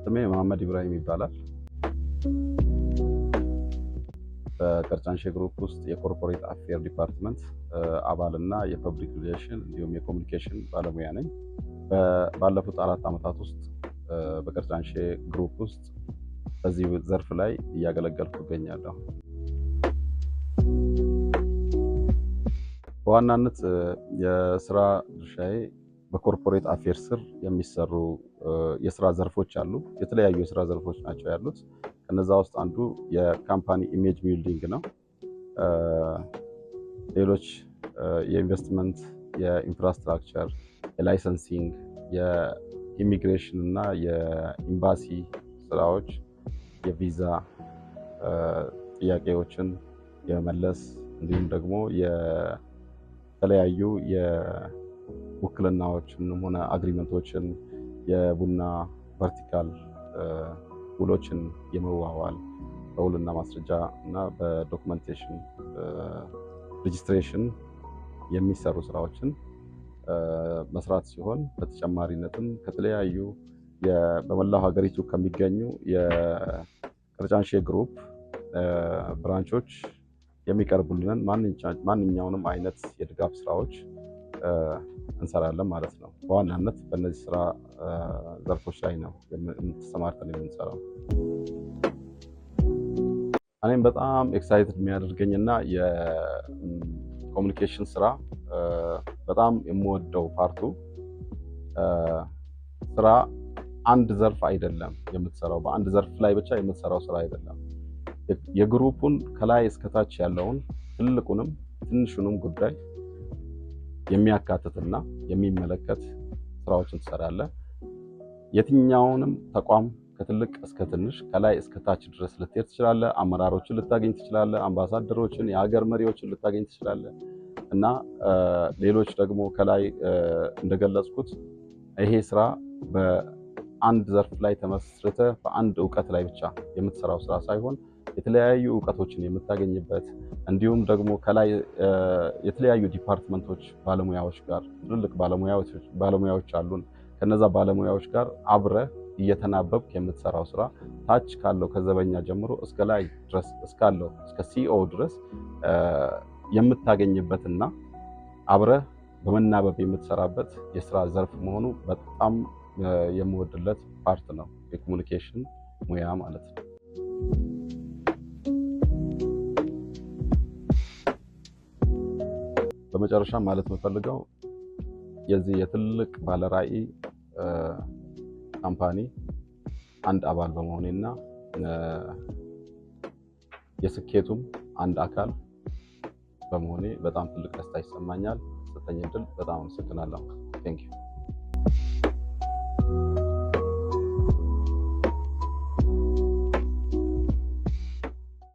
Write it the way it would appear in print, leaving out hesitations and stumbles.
ስሜ መሐመድ ኢብራሂም ይባላል። በቀርጫንሼ ግሩፕ ውስጥ የ corporate affair department አባል እና የ public relation እንዲሁም የ communication ባለሙያ ነኝ። ባለፉት 4 ዓመታት ውስጥ በቀርጫንሼ ግሩፕ ውስጥ በዚህ ዘርፍ ላይ እያገለገልኩ እገኛለሁ። በዋናነት የስራ ድርሻዬ በ corporate affair ስር የሚሰሩ የስራ ዘርፎች አሉ። የተለያዩ የስራ ዘርፎች ናቸው ያሉት። ከነዛ ውስጥ አንዱ የ company image building ነው። ሌሎች የኢንቨስትመንት፣ የ infrastructure፣ የ licensing፣ የኢሚግሬሽን እና የኢምባሲ ስራዎች፣ የቪዛ ጥያቄዎችን የመመለስ እንዲሁም ደግሞ የተለያዩ የውክልናዎችን ሆነ agreement ኦችን፣ የቡና vertical ውሎችን የመዋዋል፣ በውልና ማስረጃ እና በ documentation registration የሚሰሩ ስራዎችን መስራት ሲሆን፣ በተጨማሪነትም ከተለያዩ በመላው ሀገሪቱ ከሚገኙ የቀርጫንሼ ግሩፕ branch ኦች የሚቀርቡልንን ማንኛውንም አይነት የድጋፍ ስራዎች እንሰራለን ማለት ነው። በዋናነት በእነዚህ ስራ ዘርፎች ላይ ነው ተሰማርተን የምንሰራው። እኔም በጣም excited የሚያደርገኝ እና የ communication ስራ በጣም የምወደው part ኡ ስራ አንድ ዘርፍ አይደለም የምትሰራው፣ በአንድ ዘርፍ ላይ ብቻ የምትሰራው ስራ አይደለም። የግሩፑን ከላይ እስከታች ያለውን ትልቁንም ትንሹንም ጉዳይ የሚያካትትና የሚመለከት ስራዎችን ትሰራለህ። የትኛውንም ተቋም ከትልቅ እስከ ትንሽ፣ ከላይ እስከ ታች ድረስ ልትሄድ ትችላለህ። አመራሮችን ልታገኝ ትችላለህ። አምባሳደሮችን፣ የሀገር መሪዎችን ልታገኝ ትችላለህ። እና ሌሎች ደግሞ ከላይ እንደገለጽኩት ይሄ ስራ በአንድ ዘርፍ ላይ ተመስርተህ በአንድ እውቀት ላይ ብቻ የምትሰራው ስራ ሳይሆን የተለያዩ እውቀቶችን የምታገኝበት፣ እንዲሁም ደግሞ ከላይ የተለያዩ department ኦች ባለሙያዎች ጋር፣ ትልልቅ ባለሙያዎች አሉን። ከነዛ ባለሙያዎች ጋር አብረህ እየተናበብክ የምትሰራው ስራ ታች ካለው ከዘበኛ ጀምሮ እስከ ላይ ድረስ እስካለው እስከ CEO ድረስ የምታገኝበትና አብረህ በመናበብ የምትሰራበት የስራ ዘርፍ መሆኑ በጣም የምወድለት part ነው፣ የ communication ሙያ ማለት ነው። በመጨረሻ ማለት የምፈልገው የዚህ የትልቅ ባለራዕይ company አንድ አባል በመሆኔና የስኬቱም አንድ አካል በመሆኔ በጣም ትልቅ ደስታ ይሰማኛል። ስለተሰጠኝ እድል በጣም አመሰግናለሁ። Thank you.